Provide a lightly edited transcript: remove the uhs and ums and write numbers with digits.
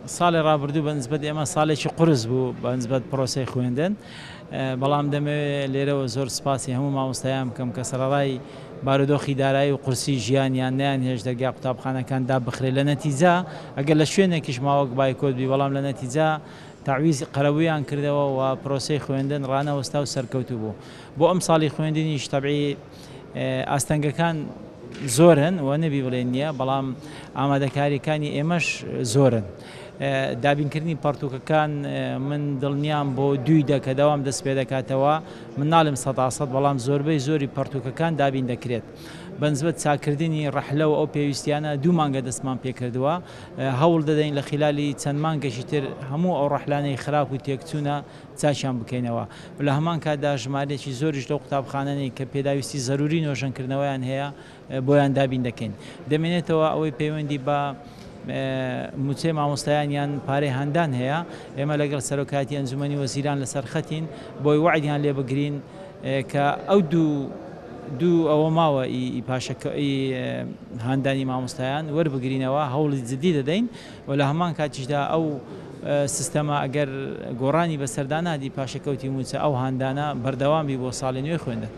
ساڵی ڕابردوو بە نسبەت ئێمە ساڵێکی قورس بوو بە نسبەت پرۆسەی خوێندن، بەڵام دەمەوێت لێرەوە زۆر سپاسی هەموو مامۆستایان بکەم کە سەرەڕای بارودۆخی دارایی و قورسی ژیانیان نەیانهێشت دەرگای قوتابخانەکان دابخرێت. لە نەتیجە ئەگەر لە شوێنێکیش ماوەک بایکۆت بی، بەڵام لە نەتیجە تەعویز قەرەبوویان کردەوە و پرۆسەی خوێندن ڕانەوەستا و سەرکەوتوو بوو. بۆ ئەم ساڵی خوێندنیش تەبعی ئاستەنگەکان زۆرن و نەبی بڵێن نییە، بەڵام ئامادەکاریەکانی ئێمەش زۆرن. دابینکردنی پەڕتووکەکان من دڵنیام بۆ دووی دە کە دەوام دەست پێ دەکاتەوە، من ناڵێم سەدا سەد، بەڵام زۆربەی زۆری پەڕتووکەکان دابین دەکرێت. بەنسبەت چاککردنی ڕەحلە و ئەو پێویستیانە دوو مانگە دەستمان پێکردووە، هەوڵ دەدەین لە خیلالی چەند مانگێکی تر هەموو ئەو ڕەحلانەی خراپ و تێکچوونە چاکیان بکەینەوە و لە هەمان کاتدا ژمارەیەکی زۆریش لەو قوتابخانانەی کە پێداویستی زەروری نۆژەنکردنەوەیان هەیە بۆیان دابین دەکەین. دەمێنێتەوە ئەوەی پەیوەندی بە مووچەی مامۆستایان یان پارەی هاندان هەیە، ئێمە لەگەڵ سەرۆکایەتی ئەنجومەنی وەزیران لەسەر خەتین بۆی وەعدیان لێ بگرین کە ئەو دوو دوو ئەوە ماوە ئی پاشەکە ئی هاندانی مامۆستایان وەربگرینەوە، هەوڵی جدی دەدەین و لە هەمان کاتیشدا ئەو سیستەمە ئەگەر گۆڕانی بەسەردا نادی پاشەکەوتی مووچە ئەو هاندانە بەردەوام بی بۆ ساڵی نوێی خوێندن.